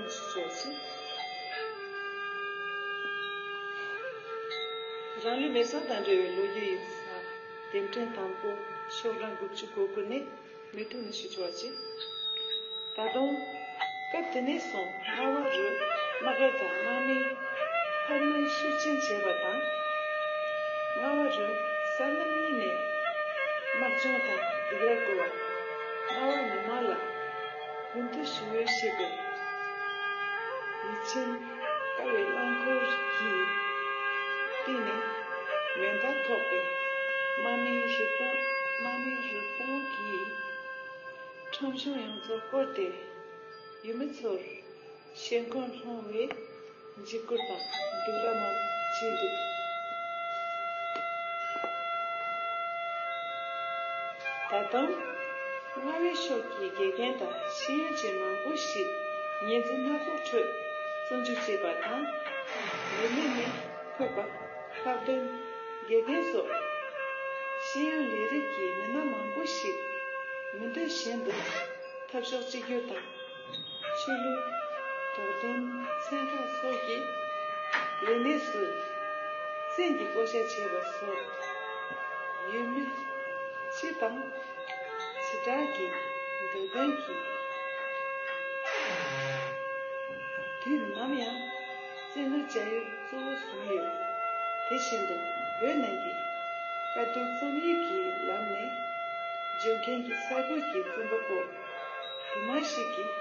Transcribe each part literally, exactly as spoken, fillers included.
ཞུ་ཆོག་ཅིང་། རང་ལུས་མེ་སྲེག་དང་འབྲེལ་བའི་ལོ་རྒྱུས་ཡིག་ཚགས་དེབ་ཕྲེང་དང་པོ་ཤོག་གྲངས་དགུ་བཅུ་གོ་དགུ་ནས་མུ་མཐུད་ནས་ཞུ་ཆོག་ཅིང་། ད་དུང་། སྐབས་དེ་ནས་བཟུང་རྔ་བ་རུ་དམག་སྒར་དང་དམག་མིའི་འཕར་སྣོན་ཤུགས་ཆེན་བྱས་པ་དང་། རྔ་བ་རུ་ས་མཚམས་གཉིས་ནས་དམག་སྦྱོང་དང་སྡིགས་ར་བསྐུལ་བ། རྔ་བ་མི་མང་ལ་གུས་འདུད་ཞུ་འོས་བྱས་པའི་ཡིད་ཆེས་དཀའ་བའི་རླངས་འཁོར་གྱི་སྟེང་ནས་མེ་མདའ་ཐོགས་པའི་དམག་མིའི་རུ་དཔུང་དམག་མིའི་རུ་དཔུང་གིས་ཁྲོམ་གཞུང་ཡོངས་རྫོགས་བསྐོར་ཏེ། ཡུལ་མི་ཚོར་ཞེན་ཁོག་སློང་བའི་འཇིགས་སྐུལ་དང་སྡིགས་ར་མང་པོ་བྱས་འདུག་ད་དུང་། རྔ་བའི་ཕྱོགས་ཀྱི་དགེ་རྒན་དང་ཤེས་ཡོན་ཅན་མང་པོ་ཞིག་ཉེས་འཛུགས་སྣ་ཚོགས་ཁྲོད་བཙོན་འཇུག་བྱས་པ་དང་། ལས་གནས་ནས་ཕུད་པ། ལྷག་དོན་དགེ་རྒན་སོགས་ཤེས་ཡོན་ལས་རིགས་ཀྱི་མི་སྣ་མང་པོ་ཞིག་མི་འདོད་གཞན་དུ་འཐབ་ཕྱོགས་གཅིག་གྱུར་དང་། ཆོས་ལུགས། དོ་དམ་ཚན་ཁག་སོགས་ཀྱི་ལས་གནས་སུ་བཙན་གྱིས་བསྐོ་བཞག་བྱས་པ་སོགས། ཡུལ་མི་སྤྱི་དང་བྱེ་བྲག་གི་འདོད་དོན་གྱི་དུས་ནམ་ཡང་བཙན་གནོན་བྱ་ཡུལ་གཙོ་བོ་བཟུང་ཡོད། དེ་བཞིན་དུ་བོད་ནང་གི་དཀའ་སྡུག་རྩོམ་ཡིག་གི་ལམ་ནས་བརྗོད་མཁན་གྱི་ས་ཁུལ་གྱི་རྩོམ་པ་པོ་དུ་མ་ཞིག་གིས་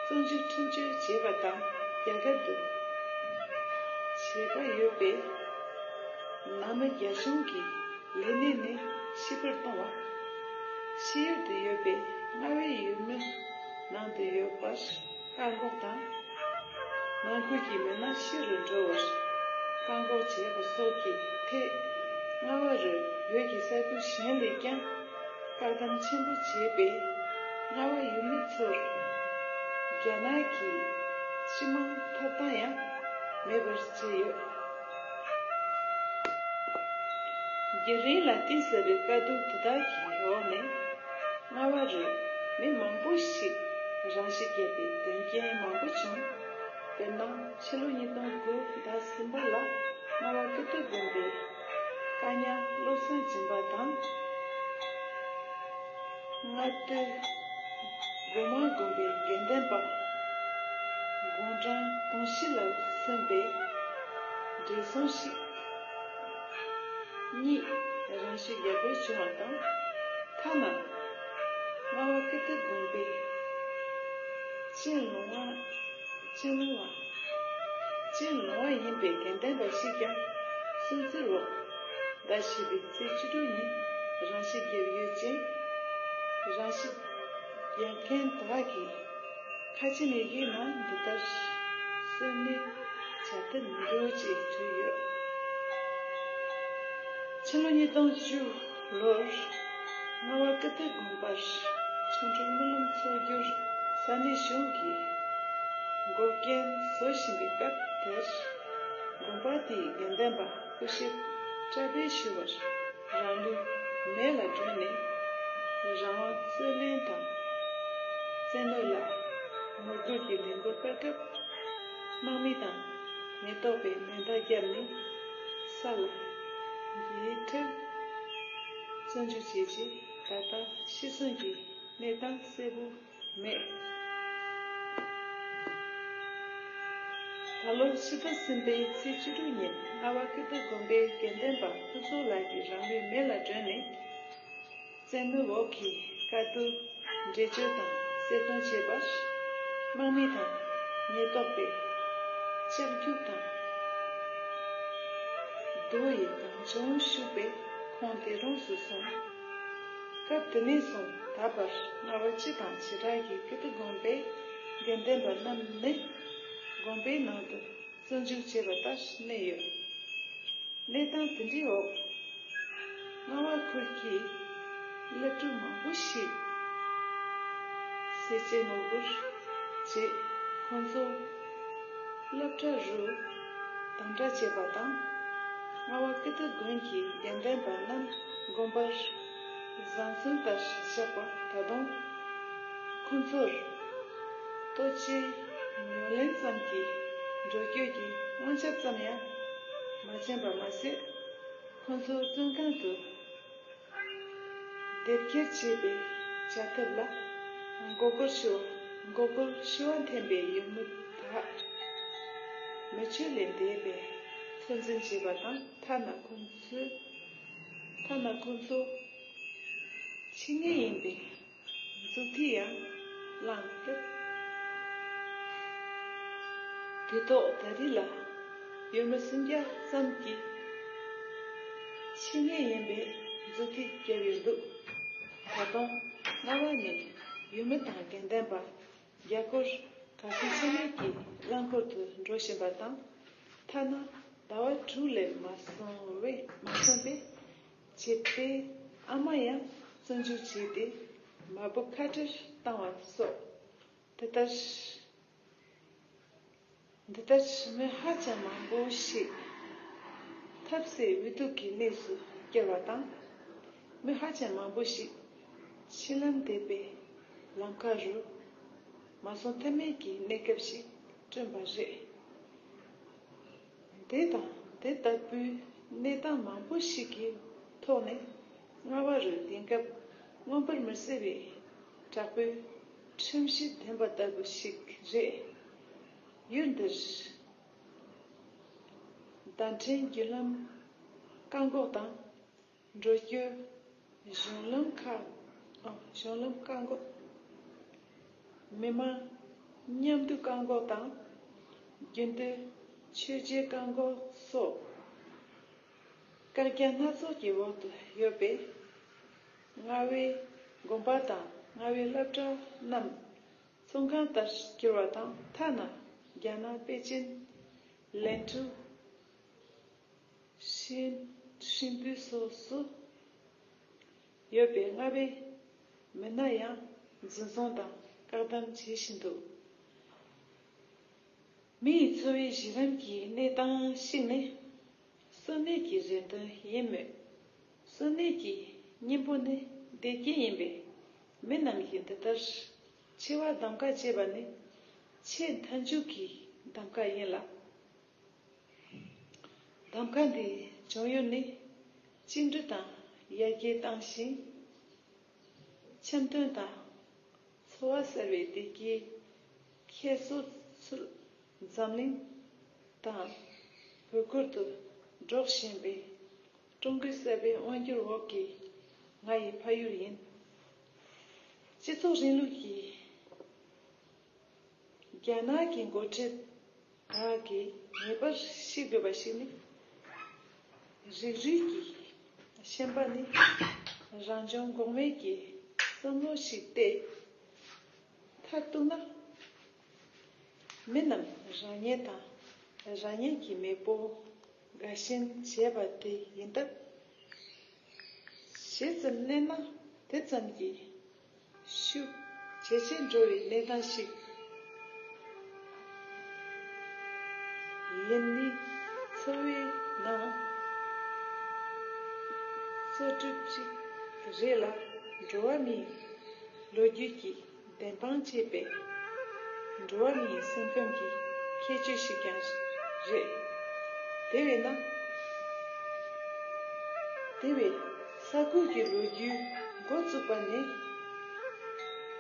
བཙོན་འཇུག་ཁྲིམས་གཅོད་བྱས་པ་དང་རྒྱ་གར་དུ་བྱེད་པ་ཡོད་པའི་ནང་མི་རྒྱ་གཞུང་གི་ལས་གནས་ནས་ཕྱིར་འབུད་གཏོང་བ། ཕྱི་ཡུལ་དུ་ཡོད་པའི་རྔ་བའི་ཡུལ་མི་ནང་དུ་ཡོད་པར་བཀག་འགོག་དང་། ནང་ཁུལ་གྱི་མི་སྣ་ཕྱི་རུ་འགྲོ་བར་བཀག་འགོག་བྱས་པ་སོགས་ཀྱི་ཐད། རྔ་བ་རུ་བོད་ཀྱི་ས་ཁུལ་གཞན་ལས་ཀྱང་བཀག་སྡོམ་ཆེན་པོ་བྱས་པས། རྔ་བ་ཡུལ་མི་ཚོར་རྒྱ་ནག་གི་སྤྱི་དམངས་ཐོབ་ཐང་ཡང་མེད་པར་བྱས་ཡོད། རྒྱུན་རིང་ལ་གཏིང་ཟབ་པའི་དཀའ་སྡུག་དེ་དག་གི་འོག་ནས། རྔ་བ་རུ་མི་མང་པོ་ཞིག་རང་ཤི་བརྒྱབ་པའི་དོན་རྐྱེན་མང་པོ་བྱུང་། དཔེར་ན། ཕྱི་ལོ་ཉིས་སྟོང་དགུ་ཟླ་གསུམ་པ་ལ་རྔ་བ་ཀིརྟི་དགོན་པའི་བཀའ་ཉར་བློ་བཟང་སྦྱིན་པ་དང་། རྔ་སྟོད་སྒོ་མང་དགོན་པའི་དགེ་འདུན་པ་དགུང་གྲངས་དུང་བཞི་ལ་སོན་པའི་བགྲེས་སོང་ཞིག་གཉིས་རང་ཤི་བརྒྱབ་དགོས་བྱུང་བ་དང་། ཐ་ན་རྔ་བ་ཀིརྟི་དགོན་པའི་གཅེན་ལོང་བ། གཅེན་ལོང་བ། གཅེན་ལོང་བ་ཡིན་པའི་དགེ་འདུན་པ་ཞིག་ཀྱང་སུན་གཙེར་འོག་ཟླ་བཞི་པའི་ཚེས་བཅུ་དྲུག་ཉིན་རང་ཤི་བརྒྱབ་ཡོད་ཅིང་། རང་ཤི་རྒྱག་མཁན་དག་གིས་ཁ་ཆེམས་ཡི་གེའི་ནང་འདི་ལྟར་གསོལ་སྨན་བྱ་ཐབས་མི་འདུག་ཅེས་བྲིས་ཡོད། ཕྱི་ལོ་ཉིས་སྟོང་བཅུ་ལོར་རྔ་བ་ཀིརྟི་དགོན་པར་ཆོ་འཕྲུལ་སྨོན་ལམ་ཚོགས་རྒྱུར་ས་གནས་གཞུང་གིས་འགོག་རྐྱེན་བཟོ་བཞིན་པའི་སྐབས་དེར། དགོན་པ་དེའི་དགེ་འདུན་པ་སྐུ་ཞབས་བཀྲ་བྷེ་ཞུ་བར་རང་ལུས་མེ་ལ་སྒྲོན་ནས་རང་དབང་རྩོད་ལེན་དང་བཙན་གནོན་ལ་ངོ་རྒོལ་གྱི་ལས་འགུལ་སྤེལ་སྐབས། དམག་མི་དང་ཉེན་རྟོག་པས་མེ་མདའ་བརྒྱབ་ནས་ས་ལ་འགྱེལ་འཕྲལ་བཙོན་འཇུག་བྱས་རྗེས། ད་ལྟ་ཤི་གསོན་གྱི་གནས་སྟངས་གསལ་པོ་མེད། ད་ལོ་ཕྱི་ཟླ་གསུམ་པའི་ཚེས་བཅུ་དྲུག་ཉིན་རྔ་བ་ཀིརྟི་དགོན་པའི་དགེ་འདུན་པ་ཕུན་ཚོགས་ལགས་ཀྱིས་རང་ལུས་མེ་ལ་སྒྲོན་ནས། བཙན་གནོན་འོག་གི་དཀའ་སྡུག་འགྲེལ་བརྗོད་དང་གསལ་སྟོན་བྱས་པར། དམག་མི་དང་ཉེན་རྟོག་པས་ལྕགས་རྒྱུག་དང་རྡོ་ཡིས་གང་བྱུང་ཤུགས་པས་ཁོང་འདས་གྲོངས་སུ་སོང་། སྐབས་དེ་ནས་བཟུང་ད་བར་རྔ་བ་སྤྱི་དང་བྱེ་བྲག་གི་ཀིརྟི་དགོན་པའི་དགེ་འདུན་པ་རྣམས་ནི་དགོན་པའི་ནང་དུ་བཙོན་འཇུག་བྱས་པ་ལྟར་གནས་ཡོད། གནས་སྟངས་དེ་འདྲའི་འོག་རྔ་བ་ཁུལ་གྱི་སློབ་ཕྲུག་མང་པོ་ཞིག་ཟས་བཅད་ངོ་རྒོལ་བྱས། ཁོང་ཚོ་སློབ་གྲྭ་རུ་དམ་དྲག་བྱས་པ་དང་། རྔ་བ་ཀིརྟི་དགོན་གྱི་དགེ་འདུན་པ་རྣམས་དགོན་པར་བཟའ་ཚང་ལྟར་བཞག་པ། ད་དུང་ཁོང་ཚོར་ལྟོ་ཆས་ ཉམས་ལེན་ཙམ་གྱིས་འགྲོ་སྐྱོད་ཀྱི་དབང་ཆ་ཙམ་ཡང་མ་བྱིན་པ་མ་ཟད། ཁོ་ཚོ་བཙོན་ཁང་དུ་དེབ་སྐྱེལ་བྱེད་པའི་བྱ་ཐབས་ལ་མགོ་སྐོར་ཞུ་བ་མགོ་སྐོར་ཞུ་བ་འཐེན་པའི་ཡུལ་མི་དག་མི་ཆོས་ལས་འདས་པའི་ཚོད་འཛིན་བྱེད་པ་དང་། ཐ་ན་ཁོ་ཚོས་ཐ་ན་ཁོ་ཚོ་ཕྱི་ངོས་ཡིན་པའི་མཛུབ་ཐེལ་ཡང་བླངས་ཏེ། དེ་ཐོག་ད་རེས་ལ་ཡུལ་མི་སུམ་བརྒྱ་ཙམ་གྱིས་ཕྱི་ངོས་ཡིན་པའི་མཛུབ་ཐེལ་བརྒྱབ་ཡོད་འདུག་ད་དུང་རྔ་བ་ནས་ཡུལ་མི་དང་དགེ་འདུན་པ་རྒྱ་སྐོར་ག་ཚོད་ཚང་མས་ཀྱི་རླངས་འཁོར་དུ་འགྲོ་བཞིན་པ་དང་། ཐ་ན་ཟླ་བ་དྲུག་ལས་མ་སོང་བས་མ་སོང་པས་བྱེད་པའི་ཨ་མ་ཡང་བཙོན་འཇུག་བྱས་ཏེ་མ་བུ་ཁ་བྲལ་བཏང་བ་སོགས། དེ་ལྟར། འདི་ལྟར་མི་ཧ་ཅང་མང་པོ་ཞིག་ཐབས་ཟད་འུ་ཐུག་གི་གནས་སུ་གྱུར་བ་དང་། མི་ཧ་ཅང་མང་པོ་ཞིག་ཕྱི་ལམ་འདས་པའི་ལམ་ཁ་རུ་མ་སོང་ཐབས་མེད་ཀྱི་གནས་སྐབས་ཤིག་བསྐྲུན་པ་རེད། དེ་དང་དེ་ལྟ་བུའི་གནས་སྟངས་མང་པོ་ཞིག་གི་ཐོག་ནས་རྔ་བ་རུ་དེང་སྐབས་མངོན་པར་མི་གསལ་བའི་དྲག་པོའི་ཁྲིམས་གཞི་ལྡན་པ་ལྟ་བུ་ཞིག་རེད། ཡུལ་འདིར་བརྡ་འཕྲིན་བརྒྱུད་ལམ་བཀག་འགོག་དང་། འགྲོ་སྐྱོད་གཞུང་ལམ་ཁག་ཨ། གཞུང་ལམ་བཀག་འགོག་མི་མང་མཉམ་དུ་བཀག་འགོག་དང་། རྒྱུན་དུ་ཆོས་བརྒྱུད་བཀག་འགོག་སོགས་བཀག་རྒྱ་སྣ་ཚོགས་ཀྱི་འོག་ཏུ་ཡོད་པས། རྔ་བའི་དགོན་པ་དང་རྔ་བའི་སློབ་གྲྭ་རྣམས་ཚོང་ཁང་ལྟར་གྱུར་བ་དང་། ཐ་ན་རྒྱ་ནག་པེ་ཅིན་ལན་ཀྲུའུ། ཧྲིན་ཧྲིན་པུའུ་སོགས་སུ་ཡོད་པའི་རྔ་བའི་མི་སྣ་ཡང་འཛིན་བཟུང་དང་བཀག་སྡོམ་བྱེད་བཞིན་འདུག་མི་ཡི་འཚོ་བའི་གཞི་ལམ་གྱི་གནས་སྟངས་ཤིག་ནི། གསོན་གནས་ཀྱི་རེ་འདུན་ཡིན་མོད། གསོན་གནས་ཀྱི་སྙིང་པོ་ནི་བདེ་སྐྱིད་ཡིན་པས། མི་རྣམས་ཀྱིས་འདི་ལྟར་འཆི་བར་གདམ་ཀ་བྱེད་པ་ནི་ཆེས་མཐའ་མཇུག་གི་གདམ་ཀ་ཡིན་ལ། གདམ་ཀ་འདིའི་སྦྱོང་ཡུལ་ནི་བཅིངས་འགྲོལ་དང་ཡར་རྒྱས་བཏང་ཞིང་། འཆམ་མཐུན་དང་འཚོ་བ་གསར་བའི་བདེ་སྐྱིད་ཁྱེར་སོ་ཚུལ་འཛམ་གླིང་དང་བོད་ཁུལ་དུ་སྒྲོག་བཞིན་པའི་ཀྲུང་གོའི་གསར་པའི་དབང་སྒྱུར་འོག་གི་ང་ཡི་ཕ་ཡུལ་ཡིན། སྤྱི་ཚོགས་རིང་ལུགས་ཀྱི་རྒྱ་ནག་གི་འགོ་ཁྲིད་དག་གིས་ངེས་པར་ཤེས་དགོས་པ་ཞིག་ནི། རིགས་རུས་ཀྱི་ཤན་པ་ནི་རང་བྱུང་འགོག་མེད་ཀྱི་བསམ་བློ་ཞིག་སྟེ། མཐར་གཏུགས་ན། མི་རྣམས་རང་ཉིད་དང་རང་ཉིད་ཀྱི་མེས་པོ་དགའ་ཞེན་བྱེད་པ་དེ་ཡིན་སྟབས། ཇི་ཙམ་གནས་ན་དེ་ཙམ་གྱིས་ཤུགས་ཇེ་ཆེར་འགྲོ་བའི་གནས་སྟངས་ཤིག་ཡིན་ནི། འཚོ་བའི་ནང་གཙོ་གྲུབ་ཅིག་རེད་ལ། འགྲོ་བ་མིའི་ལོ་རྒྱུས་ཀྱི་བདེན་དཔང་བྱེད་པའི་འགྲོ་བ་མིའི་སེམས་ཁམས་ཀྱི་ཁྱད་ཆོས་ཤིག་ཀྱང་རེད། དེ་བས་ན། དེ་བས་ས་ཁུལ་གྱི་ལོ་རྒྱུས་འགོ་བཙུགས་པ་ནས།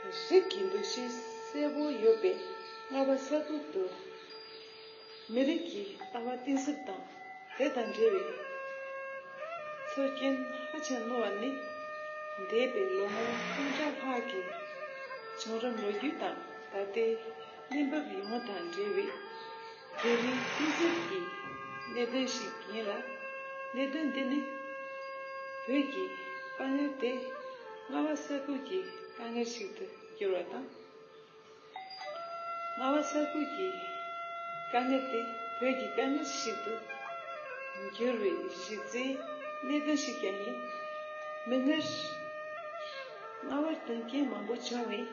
རིགས་ཀྱི་འདུ་ཤེས་གསལ་པོ་ཡོད་པའི་རྔ་བ་ས་ཁུལ་དུ། མི་རིགས་ཀྱི་ལྟ་བ་གཏིང་ཟབ་དང་། དེ་དང་འབྲེལ་བའི་ཚོར་སྐྱེན་ཧ་ཅང་རྣོ་བ་ནི། འདས་པའི་ལོ་ངོ་སྟོང་ཕྲག་ལྷག་གི་བྱུང་རིམ་ལོ་རྒྱུས་དང་། ད་ལྟའི་གནས་བབ་ཡོངས་དང་འབྲེལ་བའི་དེ་རིང་གཏིང་ཟབ་ཀྱི་གནད་དོན་ཞིག་ཡིན་ལ། གནད་དོན་འདི་ནི་བོད་ཀྱི་དཀའ་ངལ་དེ་རྔ་བ་ས་ཁུལ་གྱི་དཀའ་ངལ་ཞིག་ཏུ་གྱུར་བ་དང་། རྔ་བ་ས་ཁུལ་གྱི་དཀའ་ངལ་དེ་བོད་ཀྱི་དཀའ་ངལ་ཞིག་ཏུ་འགྱུར་བའི་གཞི་རྩའི་གནད་དོན་ཞིག་ཀྱང་ཡིན། མིག་སྔར་རྔ་བར་དོན་རྐྱེན་མང་པོ་བྱུང་བས།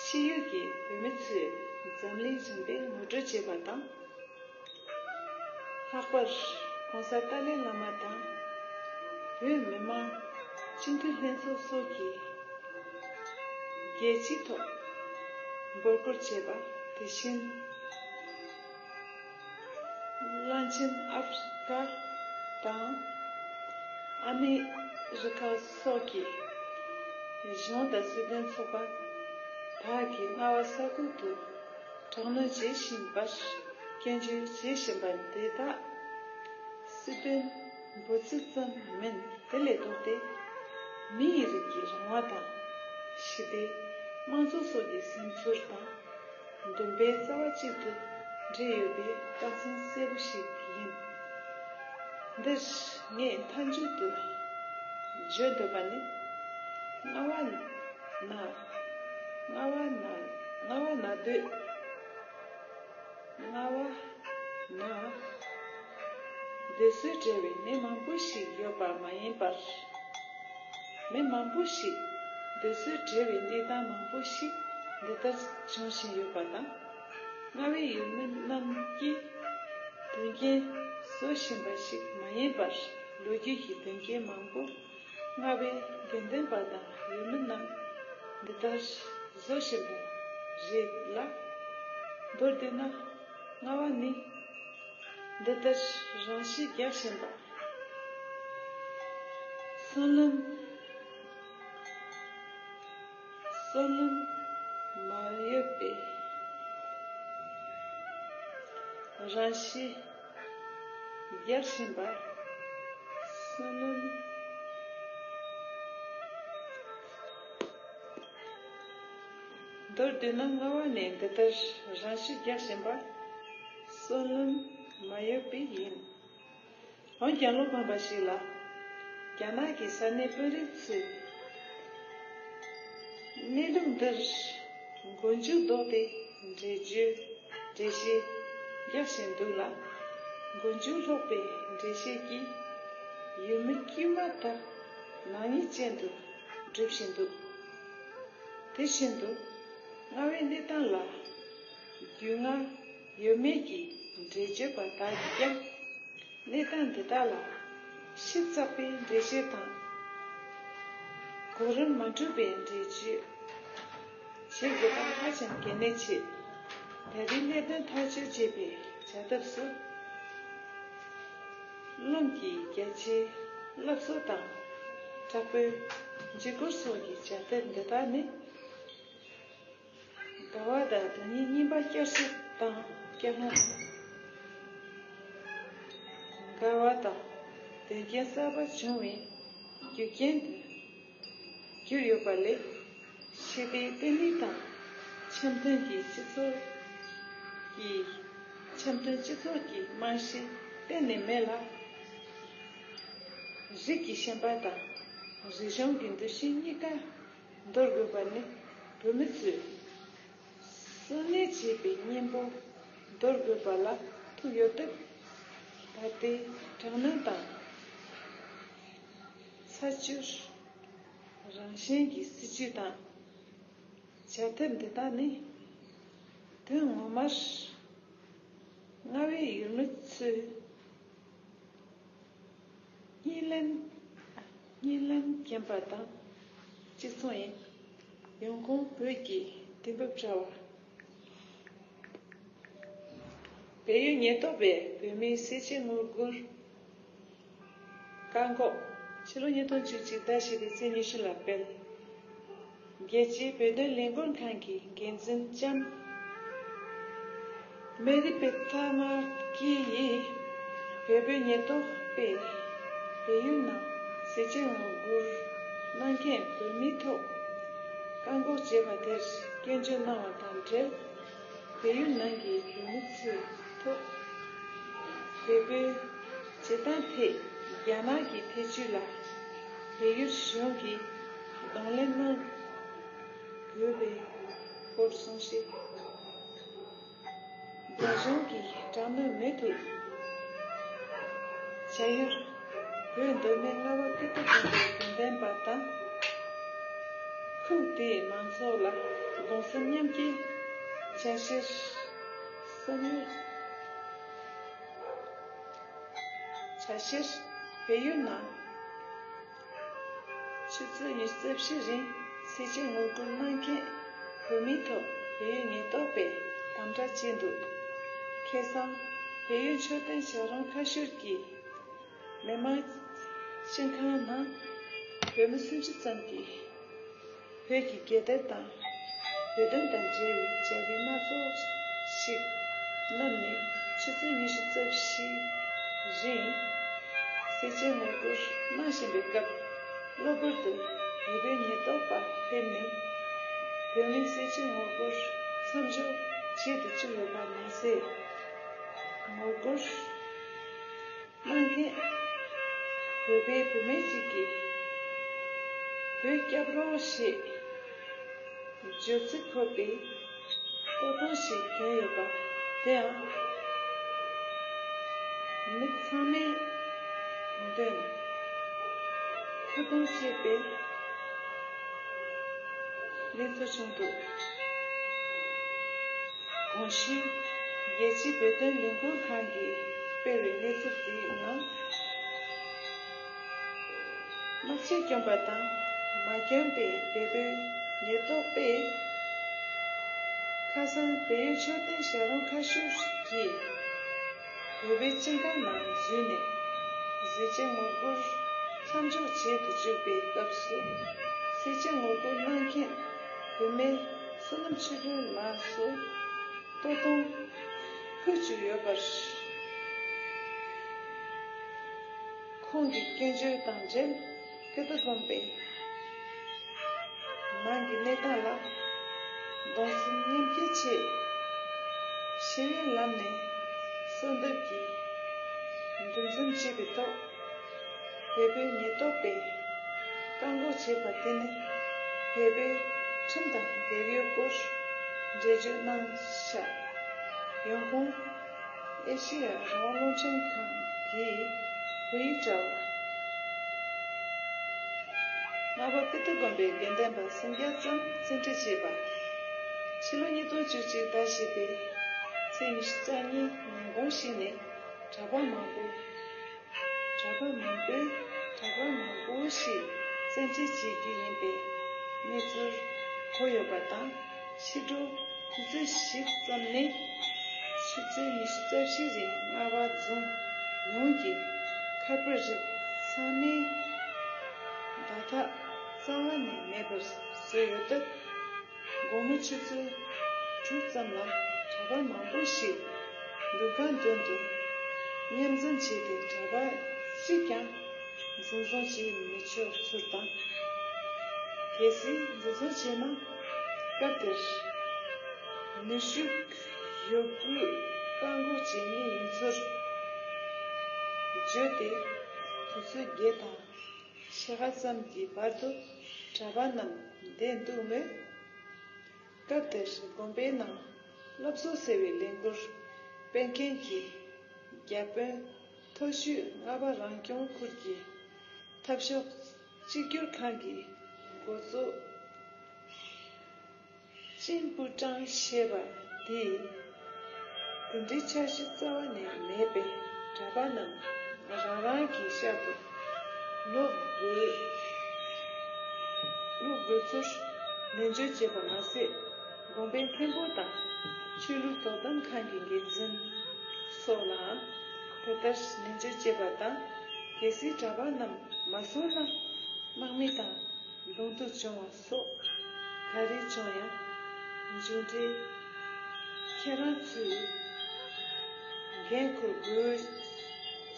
ཕྱི་ཡུལ་གྱི་བོད་མི་ཚོས་འཛམ་གླིང་རིམ་པས་ངོ་སྤྲོད་བྱས་པ་དང་། ལྷག་པར་༸གོང་ས་ཏཱ་ལའི་བླ་མ་དང་། བོད་མི་མང་སྤྱི་འཐུས་ལྷན་ཚོགས་སོགས་ཀྱིས་རྒྱལ་སྤྱིའི་ཐོག་འབོད་སྐུལ་བྱས་པ། དེ་བཞིན་གླང་ཆེན་ཨ་ཧྥེ་རི་ཀ་དང་ཨ་མེ་རི་ཀ་སོགས་ཀྱི་གཞུང་དང་སྲིད་དོན་ཚོགས་པ་དག་གིས་རྔ་བ་ས་ཁུལ་དུ་དྲག་གནོན་བྱེད་བཞིན་པར་སྐྱོན་བརྗོད་བྱེད་བཞིན་པ་འདི་དག་སྲིད་དོན་འབོད་ཚིག་ཙམ་མིན། དེ་ལས་ལྡོག་སྟེ་མི་ཡི་རིགས་ཀྱི་རང་དབང་དང་ཞི་བདེ། དམངས་གཙོ་སོགས་ཀྱི་སེམས་ཚོར་དང་འདུན་པའི་རྩ་བ་གཅིག་ཏུ་འདྲེས་ཡོད་པའི་རྟགས་མཚན་གསལ་པོ་ཞིག་ཡིན། འདིར་ངས་མཐའ་མཇུག་ཏུ་བརྗོད་འདོད་པ་ནི། རྔ་བ་ན། རྔ་བ་ན། རྔ་བ་ན་སྡོད། རྔ་བ་ན་སྡོད་སྲོལ་བྲལ་བའི་མི་མང་པོ་ཞིག་ཡོད་པ་མ་ཡིན་པར། མི་མང་པོ་ཞིག་སྡོད་སྲོལ་བྲལ་བའི་གནས་སྟངས་མང་པོ་ཞིག་འདི་ལྟར་བྱུང་བཞིན་ཡོད་པ་དང་། རྔ་བའི་ཡུལ་མི་རྣམས་ཀྱིས་དོན་རྐྱེན་བཟོ་བཞིན་པ་ཞིག་མ་ཡིན་པར། ལོ་རྒྱུས་ཀྱི་དོན་རྐྱེན་མང་པོ་རྔ་བའི་དགེ་འདུན་པ་དང་ཡུལ་མི་རྣམས་འདི་ལྟར་བཟོ་བཞིན་པ་རེད་ལ། མདོར་བསྡུས་ན། རྔ་བ་ནི་འདི་ལྟར་རང་ཤི་རྒྱག་བཞིན་པ། བསོད་ནམས། བསོད་ནམས་མ་ཡོད་པའི་རང་ཤི་རྒྱག་བཞིན་པ། བསོད་ནམས། མདོར་བསྡུས་ན་རྔ་བ་ནི་འདི་ལྟར་རང་ཤི་རྒྱག་བཞིན་པ། བསོད་ནམས་མ་ཡོད་པས་ཡིན། འོན་ཀྱང་བློ་ཕམ་པ་ཞིག་ལ། རྒྱ་ནག་གི་ས་གནས་དཔོན་རིགས་ཚོས་གནས་ལུགས་འདིར་མགོ་མཇུག་ལྡོག་སྟེ་འགྲེལ་བརྗོད་འགྲེལ་བཤད་རྒྱག་བཞིན་འདུག་ལ། མགོ་མཇུག་ལྷུག་པའི་འགྲེལ་བཤད་ཀྱིས་ཡུལ་མི་དཀྱུས་མ་དག་ནག་ཉེས་ཅན་དུ་སྒྲུབ་བཞིན་འདུག་དེ་བཞིན་དུ་རྔ་བའི་གནས་སྟངས་ལ་རྒྱུས་མངའ་ཡོད་མེད་ཀྱི་འགྲེལ་བརྗོད་པ་དག་གིས་ཀྱང་། གནས་སྟངས་འདི་དག་ལ་ཞིབ་ཚགས་པའི་འགྲེལ་བཤད་དང་། གོ་རིམ་མ་འཁྲུལ་པའི་འགྲེལ་བརྗོད་བྱེད་དགོས་པ་ཧ་ཅང་གལ་གནད་ཆེ། ད་རེས་གནད་དོན་ཐག་གཅོད་བྱེད་པའི་བྱ་ཐབས་སུ། རླུང་གི་རྒྱ་ཆེའི་སླར་གསོ་དང་། དྲག་པོའི་འཇིགས་སྐུལ་སོགས་ཀྱི་བྱ་ཐབས་འདི་དག་ནི། འགལ་བ་དང་དོན་གཉིས་གཉིས་པ་བསྐྱར་གསོ་དང་བསྐྱར་སློང་དང་། འགལ་བ་དང་དོན་རྐྱེན་གསར་པ་བྱུང་བའི་རྒྱུ་རྐྱེན་དུ་གྱུར་ཡོད་པ་ལས། ཞི་བདེའི་བརྟན་ལྷིང་དང་འཆམ་མཐུན་གྱི་སྤྱི་ཚོགས་ཀྱི་འཆམ་མཐུན་སྤྱི་ཚོགས་ཀྱི་རྨང་གཞི་གཏན་ནས་མེད་ལ། རིགས་ཀྱི་ཞེན་པ་དང་རིག་གཞུང་གི་འདུ་ཤེས་གཉིས་ཀ་འདོར་དགོས་པ་ནི་བོད་མི་ཚོས་གསོ་ནད་བྱེད་པའི་གཉེན་པོ་འདོར་དགོས་པ་ལ་ཐུག་ཡོད་སྟབས། ད་ལྟའི་དྲག་གནོན་དང་ཚ་བསྒྱུར་རང་བཞིན་གྱི་སྲིད་ཇུས་དང་བྱ་ཐབས་འདི་དག་ནི་དོན་ངོ་མར་རྔ་བའི་ཡུལ་མི་ཚོས་གཉིད་ལན། གཉིད་ལན་རྒན་པ་དང་གཅིག་མཚུངས་ཡིན། ཡོང་ཁུངས་བོད་ཀྱི་དུས་བབ་དྲ་བ། བལ་ཡུལ་ཉེན་རྟོག་པས་བོད་མིའི་ཟས་བཅད་ངོ་རྒོལ་བཀག་འགོག་ཕྱི་ལོ་ཉིས་སྟོང་བཅུ་གཅིག་ཟླ་བཞི་པའི་ཚེས་ཉི་ཤུ་ལ་སྤེལ། རྒྱལ་སྤྱིའི་བོད་དོན་ལས་འགུལ་ཁང་གི་འགན་འཛིན་ལྕམ་མེ་རི་པེ་ཐ་མ་ཀི་ཡིས་བལ་པོའི་ཉེན་རྟོག་པས་བལ་ཡུལ་ནང་ཟས་བཅད་ངོ་རྒོལ་གནང་མཁན་བོད་མིའི་ཐོག་བཀག་འགོག་བྱས་པ་དེར་སྐྱོན་བརྗོད་གནང་བ་དང་འབྲེལ། བལ་ཡུལ་ནང་གི་བོད་མི་ཚོའི་ཐོག་བལ་པོའི་བྱེད་སྟངས་ཐད་རྒྱ་ནག་གི་ཐེ་བྱུས་ལ་བལ་ཡུལ་གཞུང་གིས་གདོང་ལེན་གནང་དགོས་པའི་སྐོར་གསུང་བཤད། རྒྱ་གཞུང་གིས་དྲག་གནོན་མུ་མཐུད་བྱ་ཡུལ་བོད་མདོ་སྨད་རྔ་བ་ཀིརྟི་དགོན་པའི་དགོན་སྡེ་པ་དང་། ཁུལ་དེའི་མང་ཚོགས་ལ་གདུང་སེམས་མཉམ་སྐྱེད་བྱ་ཕྱིར་བསམ་ཡུལ། བྱ་ཕྱིར་བལ་ཡུལ་ནང་ཆུ་ཚོད་ཉི་ཤུ་རྩ་བཞི་རིང་ཟས་བཅད་ངོ་རྒོལ་གནང་མཁན་བོད་མིའི་ཐོག་བལ་ཡུལ་ཉེན་རྟོག་པས་ དམ་དྲག་བྱས་འདུག་ཁ་སང་བལ་ཡུལ་མཆོད་རྟེན་བྱ་རུང་ཁ་ཤོར་གྱི་མི་མང་སྤྱི་ཁང་ནང་བོད་མི་སུམ་ཅུ་ཙམ་གྱིས་བོད་ཀྱི་རྒྱལ་དར་དང་བོད་དོན་དང་འབྲེལ་བའི་བྱ་དགའ་སྣ་ཚོགས་ཤིག་བསྣམས་ནས་ཆུ་ཚོད་ཉི་ཤུ་རྩ་བཞི་རིང་སེར་བྱེས་ངོ་རྒོལ་གནང་བཞིན་པའི་སྐབས། གློ་བུར་དུ་བོད་པའི་ཉེན་རྟོག་པ་ཕེབས་ནས་བོད་མིའི་སེར་བྱེས་ངོ་རྒོལ་མཚམས་འཇོག་བྱེད་དུ་བཅུག་ཡོད་པ་མ་ཟད། ངོ་རྒོལ་གནང་མཁན་བོད་པའི་བུད་མེད་ཅིག་གིས་བོད་སྐྱབས་རོགས་ཞེས་བརྗོད་ཚིག་འཁོད་པའི་ལྟོ་ཐུང་ཞིག་གྱོན་ཡོད་པ་དེའང་མི་ཚང་མའི་མདུན་ཐུགས་དམ་བཅས་པའི་གནས་ཚུལ་བྱུང་འདུག་གོང་ཞུས་རྒྱལ་སྤྱིའི་བོད་དོན་ལས་འགུལ་ཁང་གིས་སྤེལ་བའི་གནས་ཚུལ་དེའི་ནང་། དམག་ཆས་གྱོན་པ་དང་མ་གྱོན་པའི་བལ་པོའི་ཉེན་རྟོག་པས་ཁ་སང་བལ་ཡུལ་མཆོད་རྟེན་བྱ་རུང་ཁ་ཤོར་གྱི་བོད་པའི་སྤྱི་ཁང་ནང་འཛུལ་ནས་སེར་བྱེས་ངོ་རྒོལ་མཚམས་འཇོག་བྱེད་དུ་བཅུག་པའི་སྐབས་སུ། སེར་བྱེས་ངོ་རྒོལ་གནང་མཁན་བུད་མེད་བསོད་ནམས་ཆོས་སྒྲོན་ལགས་སུ་ལྟོ་ཐུང་ཕུལ་བཅུག་ཡོད་པར། ཁོང་གི་སྐྱོན་བརྗོད་དང་འབྲེལ་ཀིརྟི་དགོན་པའི་ནང་གི་གནས་སྟངས་ལ་གདུང་སེམས་མཉམ་སྐྱེད་ཆེད་ཞི་བའི་ལམ་ནས་གསོལ་འདེབས་ཀྱིས་འདུ་འཛོམས་བྱས་པའི་ཐོག་བལ་པོའི་ཉེན་རྟོག་པས་བཀག་འགོག་བྱས་པ་དེ་ནི་བལ་པོའི་ཁྲིམས་དང་འགལ་ཡོད་སྐོར་འགྲེལ་བརྗོད་གནང་བཞག་ཡོང་ཁུངས། ཨེ་ཤེ་ཡ་རང་དབང་རླུང་འཕྲིན་ཁང་གི་བོད་ཡིག་དྲ་བ། རྔ་པ་ཀིརྟི་དགོན་པའི་དགེ་འདུན་པ་སུམ་བརྒྱ་ཙམ་བཙན་ཁྲིད་བྱས་པ། ཕྱི་ལོ་ཉིས་སྟོང་བཅུ་གཅིག་ཟླ་བཞི་པའི་ཚེས་ཉི་ཤུ་རྩ་གཉིས་ཉིན་གུང་ཞིག་ནས་གྲྭ་པ་མང་པོ། གྲྭ་པ་མང་པོས་གྲྭ་པ་མང་པོ་ཞིག་བཙན་ཁྲིད་བྱེད་རྒྱུ་ཡིན་པའི་གནས་ཚུལ་གོ་ཡོད་པ་དང་། ཕྱི་དྲོ་དུས་ཚོད་བཞི་ཙམ་ནས་ཆུ་ཚོད་ཉི་ཤུ་རྩ་བཞི་རིང་རྔ་པ་རྫོང་ཡོངས་ཀྱི་ཁ་དཔོན་རིགས་ཚང་མས་བརྡ་ཐག་རྩ་བ་ནས་མེད་པར་བཟོས་ཡོད་སྟབས། དགོང་མོ་ཆུ་ཚོད་དྲུག་ཙམ་ལ་གྲྭ་པ་མང་པོ་ཞིག་འདུ་ཁང་མདུན་དུ་མཉམ་འཛོམས་བྱས་ཏེ། གྲྭ་པ་གཅིག་ཀྱང་འཛིན་བཟུང་བྱས་མི་ཆོག་ཚུལ་དང་། གལ་སྲིད་འཛིན་བཟུང་བྱས་ན་སྐབས་དེར་ནུས་ཤུགས་ཡོད་རྒུས་བཀག་འགོག་བྱེད་ངེས་ཡིན་ཚུལ་བརྗོད་དེ། དུས་ཚོད་བརྒྱད་དང་ཕྱེད་ཀ་ཙམ་གྱི་བར་དུ་གྲྭ་པ་རྣམས་བསྡད་འདུག་མོད། སྐབས་དེར་དགོན་པའི་ནང་སློབ་གསོ་ཟེར་བའི་ལས་འགུལ་སྤེལ་མཁན་གྱི་བརྒྱ་དཔོན་མཐོ་ཤོས་རྔ་པ་རང་སྐྱོང་ཁུལ་གྱི་འཐབ་ཕྱོགས་གཅིག་གྱུར་ཁང་གི་འགོ་གཙོ་ཅིན་པུ་ཀྲང་ཞེས་པ་དེས། དེ་འདྲའི་འཆར་གཞི་རྩ་བ་ནས་མེད་པས། གྲྭ་པ་རྣམས་རང་རང་གི་ཤག་ཏུ་ལོག་དགོས། ལོག་དགོས་ཚུལ་ནན་བརྗོད་བྱས་པ་མ་ཟད། དགོན་པའི་མཁན་པོ་དང་ཆོས་ལུགས་དོ་དམ་ཁང་གི་འགན་འཛིན་སོགས་ལའང་དེ་ལྟར་ནན་བརྗོད་བྱས་པ་དང་། གལ་སྲིད་གྲྭ་པ་རྣམས་མ་སོང་ན་དམག་མི་དང་། གདོང་ཐུག་བྱུང་བ་སོགས་ག་རེ་བྱུང་ཡང་མཇུག་འབྲས་ཁྱེད་རང་ཚོས་འགན་འཁུར་དགོས་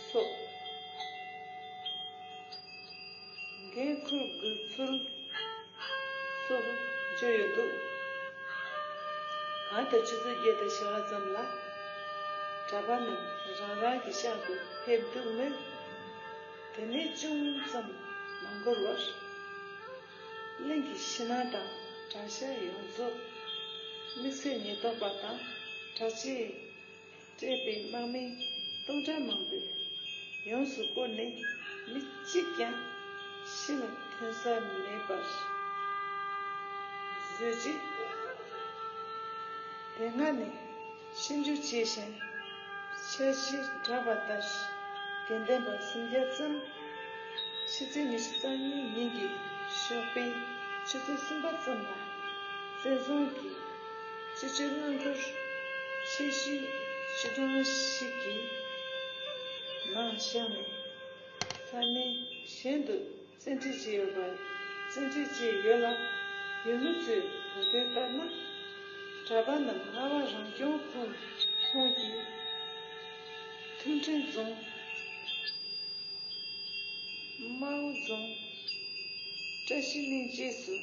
སོགས། འགན་འཁུར་དགོས་ཚུལ་སོགས་བརྗོད་ཡོད་འདུག་གང་ལྟར་ཆུ་ཚོད་བརྒྱད་དང་ཕྱེད་ཀ་ཙམ་ལ་གྲྭ་པ་རྣམས་རང་རང་གི་ཤག་ཏུ་ཕེབས་འདུག་མོད། དེ་ནས་ཅུང་ཙམ་མ་འགོར་བར། གླིང་གི་ཕྱི་ནང་དང་གྲྭ་ཤག་ཡོངས་རྫོགས་དམིགས་བསལ་ཉེན་རྟོག་པ་དང་དྲག་ཆས་སྤྲས་པའི་དམག་མི་སྟོང་ཕྲག་མང་པོས་ཡོངས་སུ་བསྐོར་ནས། མི་གཅིག་ཀྱང་ཕྱི་ལ་ཐོན་ས་མེད་པར་བཟོས་རྗེས། དེ་སྔ་ནས་ཞིབ་འཇུག་བྱས་ཤིང་། འཆར་གཞི་བསྒྲགས་པ་ལྟར། དགེ་འདུན་པ་སུམ་བརྒྱ་ཙམ་ཕྱི་ཚེས་ཉི་ཤུ་རྩ་གཉིས་ཉིན་གྱི་ཞོགས་པའི་ཆུ་ཚོད་གསུམ་པ་ཙམ་ལ་བཙན་བཟུང་གིས་སྤྱི་སྤྱོད་རླངས་འཁོར་ ཆེ་ཤོས་ཆུ་གྲང་ཞིག་གི་ནང་བཞག་ནས་ས་གནས་གཞན་དུ་བཙན་ཁྲིད་བྱས་ཡོད་པ། བཙན་ཁྲིད་བྱས་ཡོད་ལ། ཡུལ་མི་ཚོས་གོ་ཐོས་ལྟར་ན། གྲྭ་པ་རྣམས་ལྷ་པ་རང་སྐྱོང་ཁོངས་ཁོངས་ཀྱི་ཐུན་ཁྲིན་རྫོང་། དམའ་བོ་རྫོང་། བཀྲ་ཤིས་གླིང་བཅས་སུ་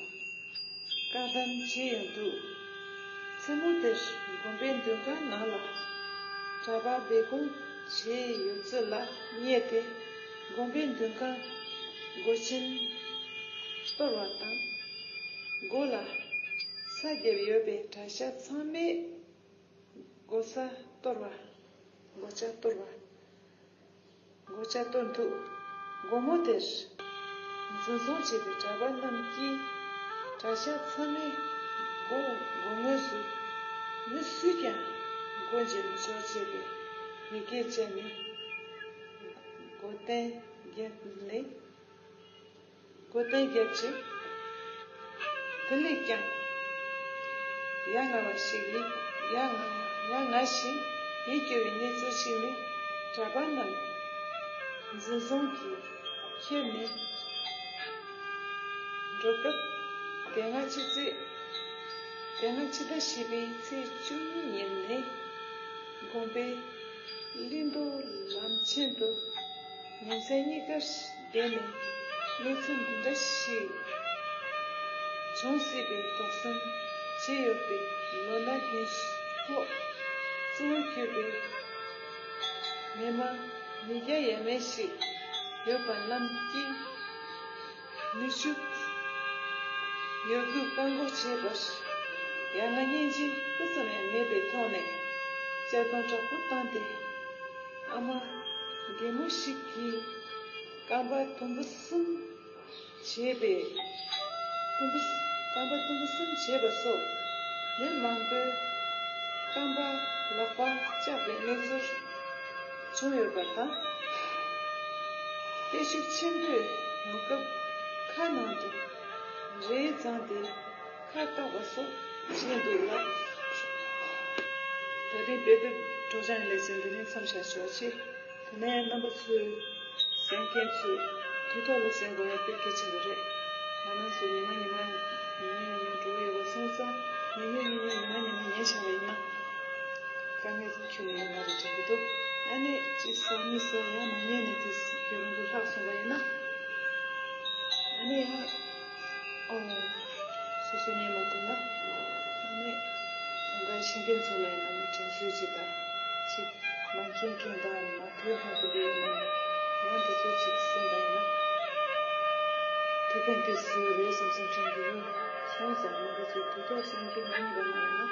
བཀག་སྡོམ་བྱས་ཡོད་འདུག་མཚན་མོ་དེར་དགོན་པའི་མདུན་ཁང་ནང་ལ་གྲྭ་པ་སྦས་སྐུང་བྱས་ཡོད་ཚུལ་ལ་བསྙད་དེ། དགོན་པའི་མདུན་ཁང་སྒོ་ཆེན་གཏོར་བ་དང་། སྒོ་ལ་ས་བརྒྱབ་ཡོད་པའི་གྲྭ་ཤག་ཚང་མས་སྒོ་ས་གཏོར་བ། སྒོ་ལྕགས་གཏོར་བ། སྒོ་ལྕགས་གཏོར་འདུག་དགོང་མོ་དེར་འཛིན་བཟུང་བྱས་པའི་གྲྭ་པ་རྣམས་ཀྱིས་གྲྭ་ཤག་ཚང་མའི་སྒོ་སྒོ་ངོས་སུ་མི་སུས་ཀྱང་སྒོ་འབྱེད་མི་ཆོག་ཅེས་པའི་ཡི་གེ་བཅས་ནས་སྒོ་གཏན་བརྒྱབ་ནས། སྒོ་གཏན་བརྒྱབ་ཅིང་། དེ་ལས་ཀྱང་ཡ་ང་བ་ཞིག་ཡིད་ཡ་ང་ཡ་ང་ཞིག་ཡིད་སྐྱོ་བའི་གནས་ཚུལ་ཞིག་ནི། གྲྭ་པ་རྣམས་འཛིན་བཟུང་གིས་ཁྱེར་ནས་འགྲོ་སྐབས། དེ་སྔ་ཕྱི་ཚེས། དེ་སྔ་ཕྱི་ཟླ་བཞི་པའི་ཚེས་བཅུ་གཉིས་ཉིན་ནས་དགོན་པའི་གླིང་རྡོ་ལམ་ཆེན་དུ་ཉིན་མཚན་གཉིས་ཀར་བསྡད་ནས་གནས་ཚུལ་འདི་འདྲ་ཞིག་བྱུང་སྲིད་པའི་དོགས་ཟོན་བྱས་ཡོད་པའི་ལོ་ན་རྒན་ཐོག་གཙོ་བོ་གྱུར་པའི་མི་མང་ཉིས་བརྒྱ་ཡས་མས་ཤིག་ཡོད་པ་རྣམས་ཀྱིས། ནུས་ཤུགས་ཡོད་རྒུས་བཀག་འགོག་བྱས་པར། ཡ་ང་སྙིང་རྗེ་སྤུ་ཙམ་ཡང་མེད་པའི་ཐོག་ནས་གཅར་རྡུང་དྲག་པོ་བཏང་སྟེ། ཨ་མ་རྒན་མོ་ཞིག་གིས་རྐང་པ་དུམ་བུ་གསུམ་བྱས་པའི། དུམ་བུ། རྐང་པ་དུམ་བུ་གསུམ་བྱས་པ་སོགས་མི་མང་པོའི་རྐང་པ་ལག་པ་བཅག་པའི་གནས་ཚུལ་བྱུང་ཡོད་པ་དང་། བརྟན་བཞུགས་ཆེན་པོས་ཡོང་སྐབས་ཁ་ནང་དུ་རས་བརྫངས་ཏེ་ཁ་བཏགས་པ་སོགས་བྱས་འདུག་ལ། ད་རིང་དཔེ་དེབ་སྒྲོག་སྦྱང་ལེ་ཚན་འདི་ནས་མཚམས་བཞག་ཆོག་ཅེས། དེ་ནས་རྣམ་པ་ཚོས་གསན་མཁན་ཚོས་དུས་ཐོག་ལ་གསན་དགོས་ཡ་དཔེ་གལ་ཆེན་པོ་རེད། ང་རང་ཚོ་ཉི་མ་ཉི་མ་ཉི་མ་ཉི་མ་འགྲོ་གི་ཡོད་པ་སོང་ཙང་ཉན་ཉན་ཉན་ཉན་ཉི་མ་ཉི་མ་ཉན་བཞག་པ་ཡིན་ན་དཀའ་ངལ་ཁྱོན་ནས་ཡོད་མ་རེད་དྲན་གྱི་འདུག་ཨ་ནི་གཅིག་ཟ་གཉིས་ཟ་ཡང་མ་ཉན་ནས་དེ་རྒྱུན་རིང་པོ་ལྷག་སོང་པ་ཡིན་ན། ཨ་ནི་ཡང་ཨོ། སོ་སོ་ཉན་མ་ཐུབ་ན། ཨ་ནི་དང་ག་ཤེས་མཁན་ཚོ་ལ་ཡིན་ན་ནི་དྲན་གསོས་ཅིག་དང་། ཅིག་མ་མཁྱེན་མཁན་དང་མ་ཐོས་མཁན་ཚོ་འདི་ཡིན་ན་ཡང་དེ་ཚོ་ཅིག་གསན་པ་ཡིན་ན། ཐུགས་ཕན་ཐོགས་སུ་རེད་བསམ་བསམ་དྲན་གྱི་ཡོད། སོང་ཙང་ང་ཚོ་དུས་ཐོག་གསན་མཁན་མ་རྙེད་པ་ན་ཡིན་ན།